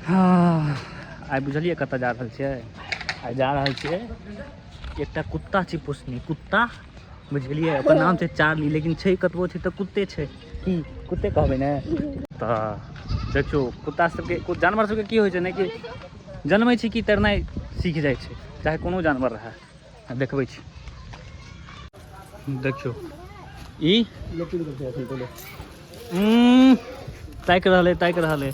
हाँ, आइ बुझलियै कतऽ जा रहल छियै? आइ जा रहल छियै एकटा कुत्ता छै पोसने, कुत्ता बुझलियै, ओकर नाम छै चार्ली, लेकिन छै कतबो छै तऽ कुत्ते छै, की कुत्ते कहबै ने। तऽ देखियौ कुत्ता सबके, जानवर सबके की होइ छै ने कि जनमै छै कि तैरनाइ सीख जाइ छै, चाहे कोनो जानवर रहए। देखबै छी, देखियौ ई ताकि रहल है, ताकि रहल है,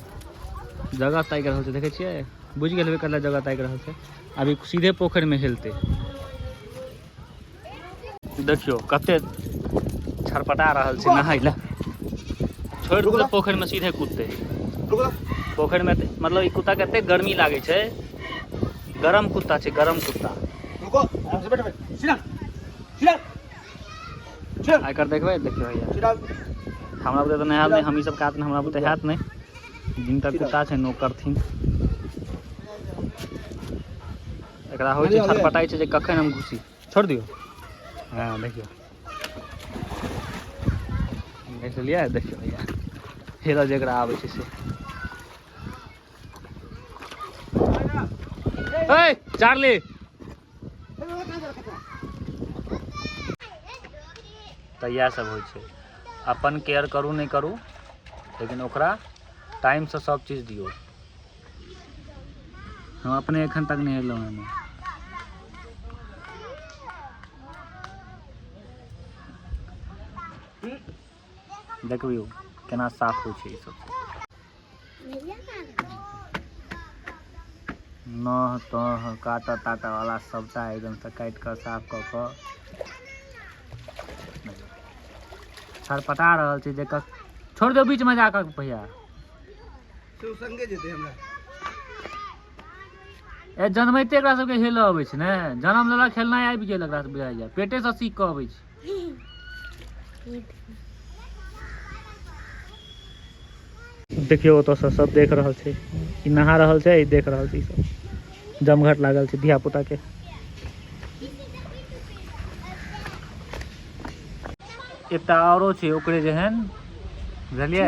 जगह ताकि रहल छै। देखै छियै, बुझि गेल हेबै कतऽ जगह ताकि रहल छै। अभी सीधे पोखरिमे हेलतै। देखियौ कते छरपटा रहल छै नहाय लए, छोड़ि देतै पोखरिमे सीधे कूदतै पोखरिमे। मतलब ई कुत्ताके एते गर्मी लागै छै, गरम कुत्ता छै, गरम कुत्ता। रुको, आराम से बैठो, बैठो। Sit down. Sit down. Sit down. आइ कर देखबै, देखियौ भैया। Sit down. हमरा बुते तऽ नहायल नहि, हम ई सब काज हमरा बुते हैत नहि। जिनका कुत्ता छै ओ करथिन। एकरा होइ छै छटपटाइ छै जे कखन हम घुसी, छोड़ दियौ। हँ देखियौ, देख लेलियै, देखियौ भैया हेलऽ जेकरा आबै छै से। ए चार्ली, तऽ इएह सब होइ छै। अपन केयर करू नहि करू, लेकिन ओकरा टाइमसँ सब चीज दियौ। हम अपने एखन तक नहि हेलहुँ हँ। देखबियौ केना साफ होइ छै ई सब। नह तह काटऽ ताटऽ वाला सबटा एकदमसँ काटि कऽ साफ कऽ कऽ छरपटा रहल छै। जे छोड़ि दियौ बीचमे जा कऽ भैया। संगे जेतै हमरा। ए जनमैते एकरा सबके हेलऽ अबै छै ने, जनम लेलक हेलनाइ आबि गेल एकरा बुझाइया, पेटेसँ सीख कऽ अबै छै। देखियौ ओतऽसँ सब देख रहल छै, ई नहा रहल छै, ई देख रहल छै, ई सब जमघट लागल छै धिया पुता के। एकटा औरो छै ओकरे जेहन, बुझलियै,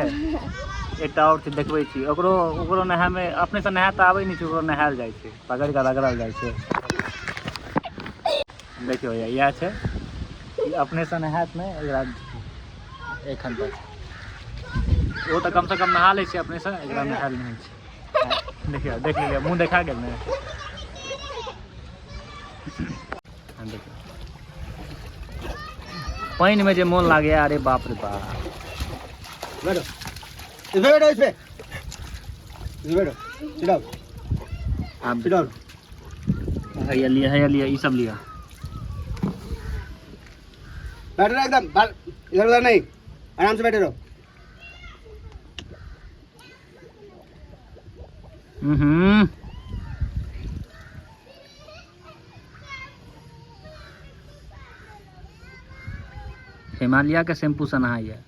एकटा आओर छै देखबै छी ओकरो। ओकरो नहायमे अपनेसँ नहाय तऽ आबै नहि छै, ओकरो नहायल जाइ छै, पकड़ि कऽ रगड़ल जाइ छै। देखियौ भैया इएह छै, ई अपनेसँ नहायत नहि एकरा एखन तक। ओ तऽ कमसँ कम नहा लै छै अपनेसँ, एकरा नहायल नहि होइ छै। देखियौ, देख लेलियै, मुँह देखा गेल ने। देखियौ पानिमे जे मोन लागैए, अरे बाप रे बाप। बैठो, इसमें बैठो, इसमें, इसमें बैठो। Sit down. आब Sit down. हैया लिअ, हैया लिअ, ई सब लिअ। बैठो रहो एकदम, इधर उधर नहीं, आराम से बैठे रहो। हम्म। हिमालय के शैम्पू से नहाइए।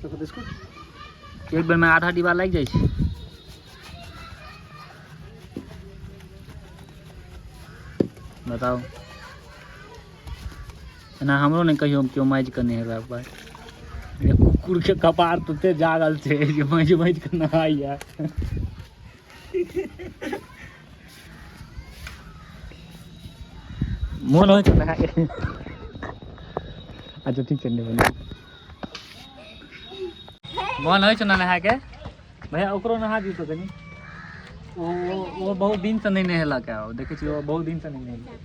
देखो बिस्कुट। एक बेर में आधा डिब्बा लागि जाइ छै। बताउ, एना हमरो नहि कहियो केओ माजि कऽ नहेलक भाइ। कुकुर के कपार तते जागल छै जे माजि माजि कऽ नहाइए। मोन होइ छै नहाय। अच्छा ठीक छै, नहि मोन होइ छै ने नहायके। भैया ओकरो नहा दियौ तऽ कनि। ओ बहुत दिनसँ नहि नहेलक है, देखै छी ओ बहुत दिनसँ नहि नहेलकै।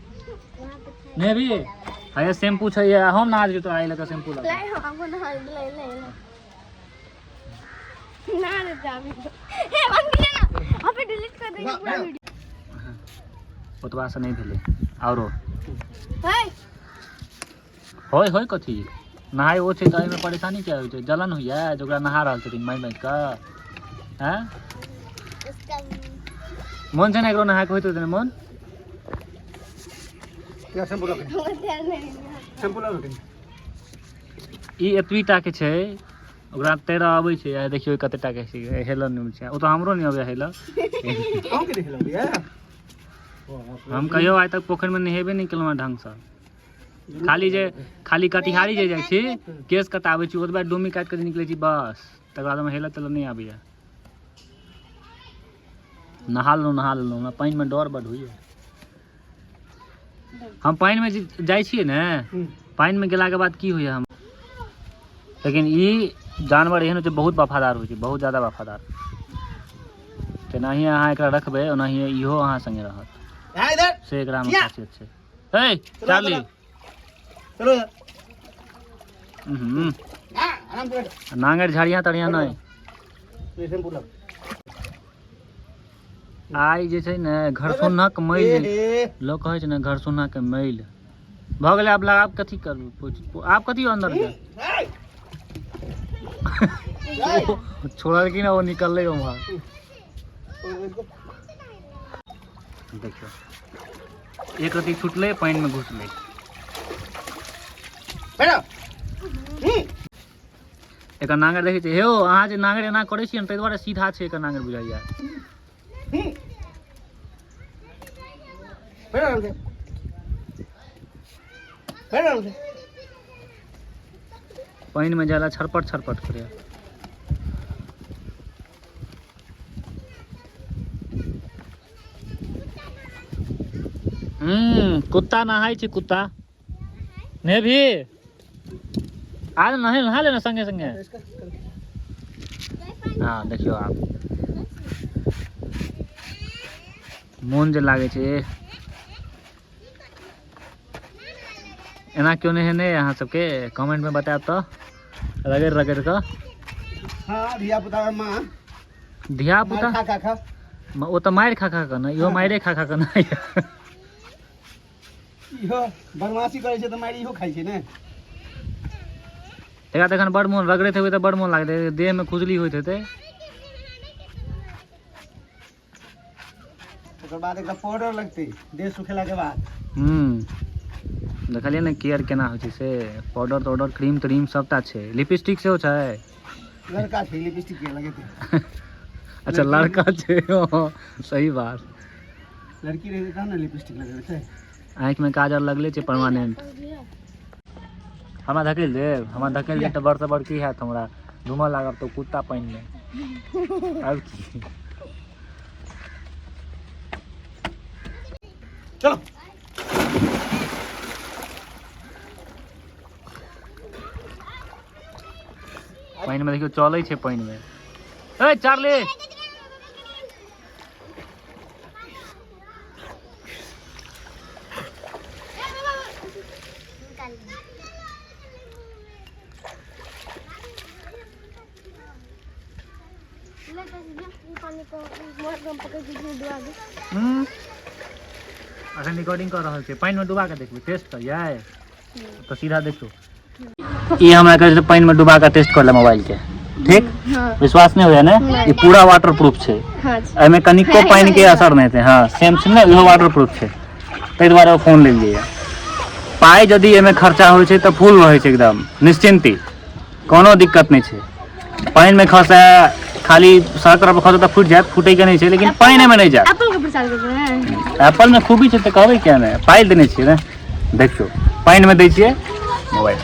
नहेबी? हैया शैम्पू छै, हम नहा दियौ तोरा, एहि लऽ कऽ शैम्पू लऽ कऽ। ओतबासँ नहि भेलै, आरो होय होय कथी नहाय ओ छै तऽ एहिमे परेशानी किया होइ छै? जलन होइया जे ओकरा नहा रहल छथिन मारि मारि कऽ? आँय मोन छै ने एकरो नहायके होइत होइत ने मोन? शैम्पू लऽ, शैम्पू लऽ। ई एतबी टाके छै, ओकरा तैरऽ अबै छै। आ देखियौ कते टाके छै, हेलऽ नहि छै। ओ तऽ हमरो नहि अबैया हेलऽ। अहूँके नहि हेलऽ अबैया? हम कहियो आइ तक पोखरिमे नहेबे नहि केलहुँ हँ ढङ्गसँ। खाली जे खाली कटिहारी जे जाइ छी, केश कटाबै छी, ओतबा डोमी काटि कऽ निकलै छी बस। तकर बाद हम हेलऽ तेलऽ नहि आबैया। नहा लेलहुँ, नहा लेलहुँ। हमरा पानिमे डर बड होइए। हम पानिमे जाइ छियै ने, पानिमे गेलाके बाद की होइए हम, लेकिन ई जानवर एहन होइ छै बहुत वफादार होइ छै, बहुत ज्यादा वफादार। तेनाहिए अहाँ एकरा रखबै ओनाहिए इहो अहाँ सङ्गे रहत, से एकरामे खासियत छै। हे चार्ली, चलो। नांगर झाड़िया तड़िया नहि। आइ जे छै ने घरसोनाक मैल, लोक कहै छै ने घरसोनाके मैल भऽ गेलै। आब लगाब कथी करू, आब कथी अन्दर जाय छोड़लखिन, ओ निकललै उम्हर। देखियौ एक रति छुटलै, पानिमे घुसलै। एकर नांगर देखै छियै? हे अहाँ जे नांगर एना करै छियै ने, ताहि दुआरे सीधा छै एकर नांगर बुझाइया। पानिमे जाला छरपट छरपट करैया। कुत्ता नहाय छै, कुत्ता ने भी आ नहा नहा लेना संगे संगे। हाँ देखियो आप मोन जे लागै छै। एना क्यों नहीं है अहाँ सबके कमेंट में बतायब तऽ रगड़ रगड़ कऽ। हाँ, धिया पुता माँ धिया पुता खा खा खा, ओ तऽ मारि खा खा कऽ ने, इहो मारिए खा खा कऽ ने। इहो बदमाशी करै छै तऽ मारि इहो खाइ छै ने। एकरा तऽ एखन बड़ मोन रगड़ैत हेबै तऽ बड़ मोन लागैत हेतै, देहमे खुजली होइत हेतै। ओकर बाद एकरा पाउडर लगतै देह सुखेलाके बाद। देखलियै ने केयर केना होइ छै से, पाउडर ताउडर क्रीम त्रीम सबटा छै, लिपस्टिक सेहो छै। लड़का छै, लिपस्टिक के लगेतै। अच्छा लड़का छै, सही बात। लड़की रहतै तहन ने लिपस्टिक लगेतै। आँखिमे काजर लगले छै परमानेंट। हमरा धकेल देब, हमरा धकेल देब तऽ बड़ से बड़ की हैत, हमरा घूमऽ लागब तऽ कुत्ता पानिमे। आब की चलो पानिमे देखियौ चलै छै पानिमे। ए चार्ली, अखन रिकॉर्डिंग कऽ रहल छियै। पानिमे डुबा कऽ देखबै, टेस्ट करियै तऽ सीधा देखियौ। ई हमरा कहै छै पानिमे डुबा कऽ टेस्ट कर ले मोबाइल के, ठीक? विश्वास नहि होइया ने? ई पूरा वाटर प्रूफ छै, एहिमे कनिको पानि के असर नहि हेतै। हाँ सेम छै ने, इहो वाटर प्रूफ छै, ताहि दुआरे ओ फोन लेलियै। पाइ यदि एहिमे खर्चा होइ छै तऽ फुल रहै छै, एकदम निश्चिन्ती, कोनो दिक्कत नहि छै। पानिमे खसै, खाली सड़क तरफ खसै तऽ फूटि जायत, फूटैके नहि छै, लेकिन पानिमे नहि जायत। एप्पल के प्रचार करबै हैं? एप्पलमे खूबी छै तऽ कहबै किया नहि, पाइ देने छियै ने। देखियौ पानिमे दै छियै मोबाइल।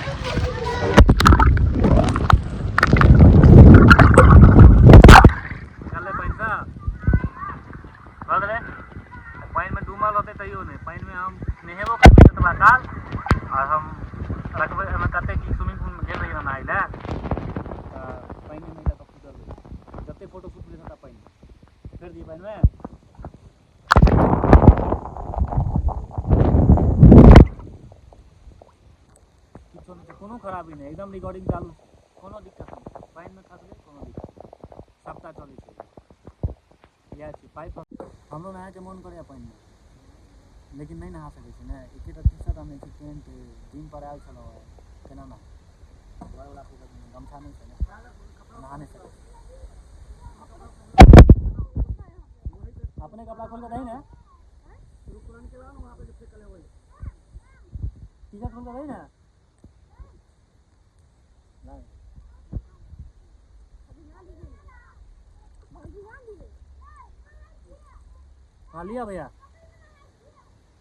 पानिमे डूबल रहतै तैयो नहि, पानिमे हम नहेबो करबै ततबा काल, आओर हम रखबै एहिमे कतेक की स्विमिंग पूलमे गेल रहियै नहाय लए तऽ पानिमे कतऽ फूटल रहै, जतेक फोटो शूट भेलै सबटा पानिमे। फेर दियै पानिमे। किछो नहि छै, कोनो खराबी नहि, एकदम रिकॉर्डिंग चालू छै, कोनो दिक्कत नहि, पानिमे खसलै कोनो दिक्कत नहि, सबटा चलै छै। इएह छै पाइप। हमरो नहायके मोन करैए पानिमे, लेकिन नहि नहा सकै छी ने। एकेटा टी शर्ट आनने छी, पेंट जिम पर आयल छलहुँ हेँ, केना नहा, घरवला गमछा नहि छै ने, नहा नहि सकै छी। अपने कपड़ा खोल के दही ने, टी शर्ट खोल के दही ने। नहीं हाँ लिया भैया,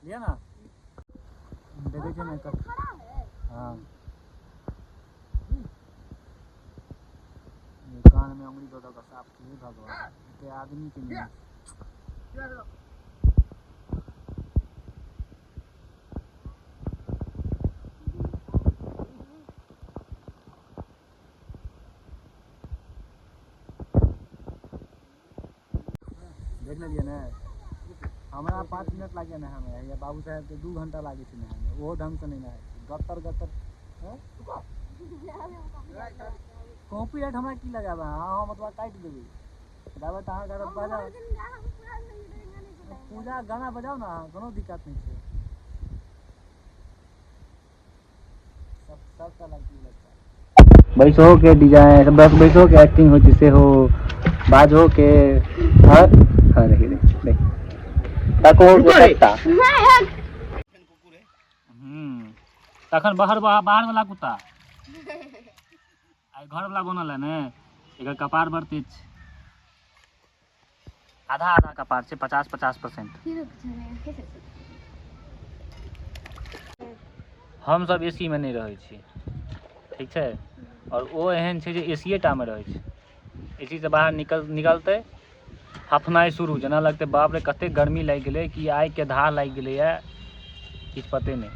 लिया ना, देखै छियै ने कत। हाँ कानमे अंगुरी दऽ दऽ कऽ साफ की भगवान, एते आदमीके नहि। देख लेलियै ने। हमरा 5 मिनट लागैए नहायमे, या बाबू साहेबके 2 घंटा लागै छै नहायमे। ओहो ढङ्गसँ नहि नहाय छै, गत्तर गत्तर। कॉपीराइट हमरा की लगाबै? अहाँ हम ओतबा काटि देबै। गाबै तऽ अहाँ गाना बजाउ, पूजा गाना बजाउ ने अहाँ, कोनो दिक्कत नहि छै। सब सबटा लड़की बच्चा बैसो के डिजाइन, बस बैसो के एक्टिंग होइ छै सेहो बाजो के। हर हर देखी देख देख तको के सट्टा। तखन बाहर बाहर वाला कुत्ता आइ घर वाला बनल है ने। एकर कपार बड़ तेज छै। आधा आधा कपार छै, 50-50%। हमसब एसी मे नहि रहै छी, ठीक छै? आओर ओ एहन छै जे एसीए टा मे रहै छै। एसी से बाहर निकलतै, हफनाइ शुरू। जेना लगतै, बाप रे, कते गर्मी लागि गेलै कि आगिके धार लागि गेलैए, किछु पते नहि।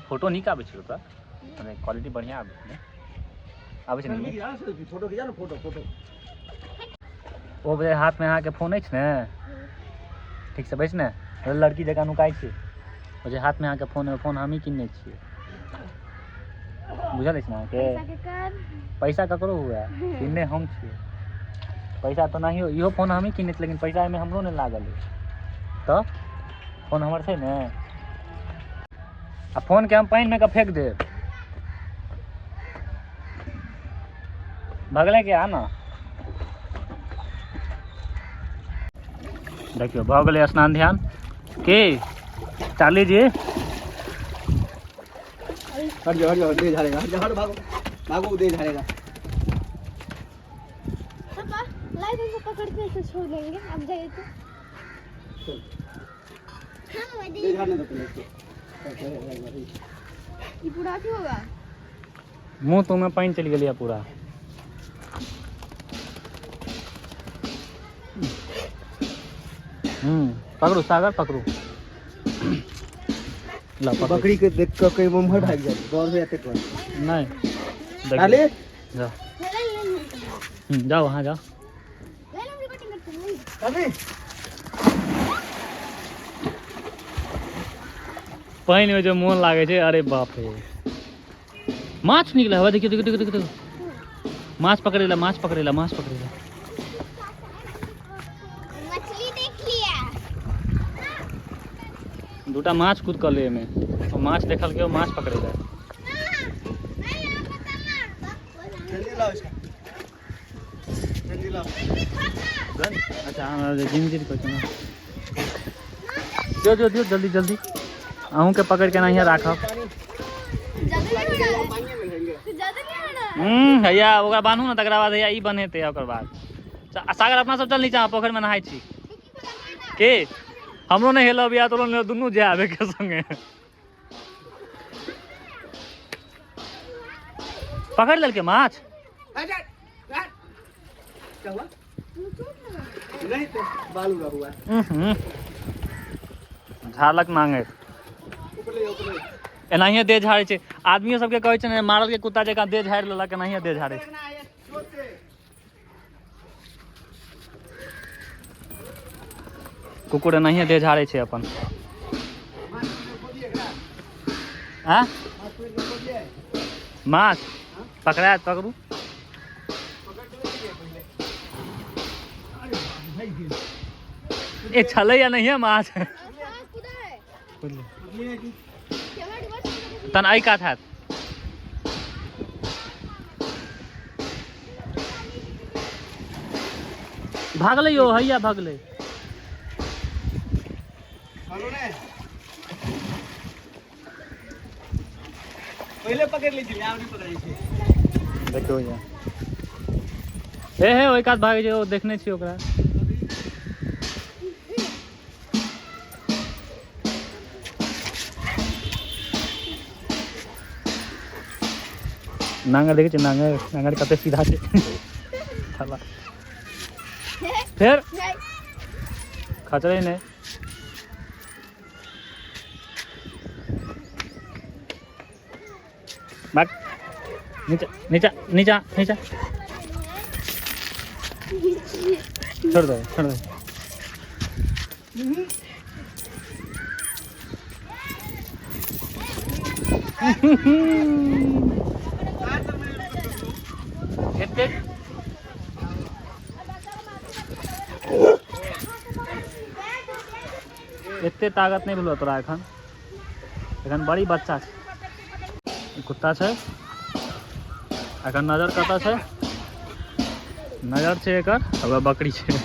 फोटो नीक आबै छै ओतऽ, मने क्वालिटी बढ़िआँ आबै छै ने, आबै छै ने नीक? फोटो खिचा ना, फोटो फोटो। ओ बजे हाथमे अहाँके फोन अछि ने? ठीकसँ बैस ने, लड़की जकाँ नुकाइ छी। ओ जे हाथमे अहाँके फोन है, फोन हमही किनने छियै, बुझल अछि ने अहाँके? पैसा के कर। पैसा ककरो हुए, किनने हम छियै। पैसा तऽ नहियो, इहो फोन हमही किनने छी, लेकिन पैसा एहिमे हमरो नहि लागल अछि, तऽ फोन हमर छै ने। आ फोनके हम पानिमे कऽ फेंक देब। भगलै के आ ने। देखियौ, भऽ गेलै स्नान ध्यान की चार्ली जी? हट जाओ, हट जाओ, दे झाड़ेगा। हट जाओ, हट, भागो भागो, दे झाड़ेगा। पापा, लाइट उनको पकड़ के ऐसे छोड़ देंगे, आप जाइए तो। हाँ। दे झाड़ने दो पहले इसको। ये पूरा क्यों होगा? मुँह तुँहमे पानि चलि गेलैए पूरा। पकड़ू सागर, पकड़ू, ल पकड़ू। बकरी के देख के कहीं उम्हर भाग जाए, डर हो जाते तो। नहि। डाले। जाओ। जाओ, वहाँ जाओ। ले रिकॉर्डिंग करते हैं। अभी। पानिमे जे मोन लागै छै, अरे बाप रे! माछ निकले हवा। देखियौ देखियौ देखियौ देखियौ देखियौ, माछ पकड़े ला, माछ पकड़े ला, माछ पकड़े ला। मछली देख लिया। दूटा माछ कूद कऽ ले एहिमे। ओ माछ देखलकै, ओ माछ पकड़े ला। जल्दी लाओ इसका, जल्दी लाओ। अच्छा, हमरा जे जिंजीर कहै छै ने, दियौ दियौ दियौ, जल्दी जल्दी। अहूँके पकड़ि के एनाहिए राखब। ज्यादा नहीं हो रहा है। पानी में रहेंगे। ज्यादा नहीं हो रहा है। हैया ओकरा बान्हू ने, तकरा बाद हैया ई बन्हेतै। ओकर बाद सागर, अपना सब चल नीचा, पोखरिमे नहाइ छी के। हमरो नहि हेलब या तोरो नहि, दुनू जायब एके संगे। पकड़ि लेलकै माछ। क्या हुआ? नहीं तो बाल उड़ा हुआ है। झाड़लक नांगरि। ऊपर ले जाओ, ऊपर ले जाओ। एनाहिए देह झाड़ै छै। आदमियो सबके कहै छै ने, मारल के कुत्ता जकाँ देह झाड़ि लेलक, एनाहिए देह झाड़ै छै। रखना है जोर से। कुकुर एनाहिए देह झाड़ै छै अपन। माछ को दिए एकरा। आँ? माछ पकड़ के को दिए। माछ पकड़ायत, पकड़ू। पकड़ के ले पहले। अरे भाई गेल। ए छलैया नहिए माछ। हाँ, कूदा है। ये कि कैमरा रिवर्स करके। तहन एहि कात हैत। भागलै यौ, हैया भागलै। हेलो ने, पहले पकड़ लीजिए, आब नहीं पकड़ै छै। देखियौ या, हे हे, ओहि कात भागै छै ओ, देखने छियै ओकरा। नांगर देखै छियै? नांगर, नांगर कते सीधा छै साला। फेर नहीं। खचरै नहि। भाग, नीचा नीचा नीचा नीचा, छोड़ दो छोड़ दो। एते एते ताकत नहि भेलौ तोरा एखन, एखन बड़ी बच्चा छै। ई कुत्ता छै। एखन नजर कतऽ छै? नजर छै एकर हमरा बकरी छै।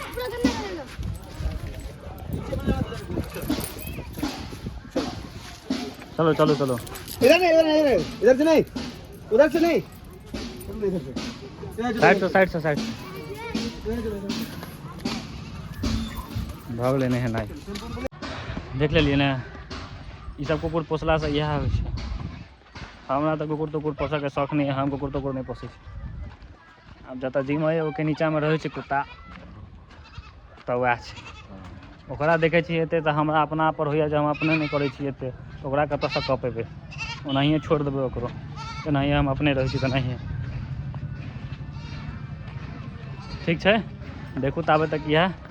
पूरा गंदा कर देना। चलो चलो चलो। इधर नहीं, इधर नहीं, इधर नहीं, इधर से नहीं, उधर से नहीं, चलो इधर से, इधर चलो, साइड से, साइड से, साइड से। इधर चलो, इधर। भऽ गेलै नहेनाइ। देख लेलियै ने, ई सब कुकुर पोसलासँ इएह होइ छै। हमरा तऽ कुकुर तुकुर पोसऽके शौक नहि यऽ, हम कुकुर तुकुर नहि पोसै छी। आब जतऽ जिम होइए ओहिके नीचाँमे रहै छै कुत्ता, तऽ वएह छै। ओकरा देखै छियै एते तऽ हमरा अपना पर होइए जे हम अपने नहि करै छी एते, तऽ ओकरा कतऽसँ कऽ पेबै? ओनाहिए छोड़ि देबै ओकरो, तेनाहिए हम अपने रहै छी तेनाहिए। ठीक छै, देखू ताबे तक इएह।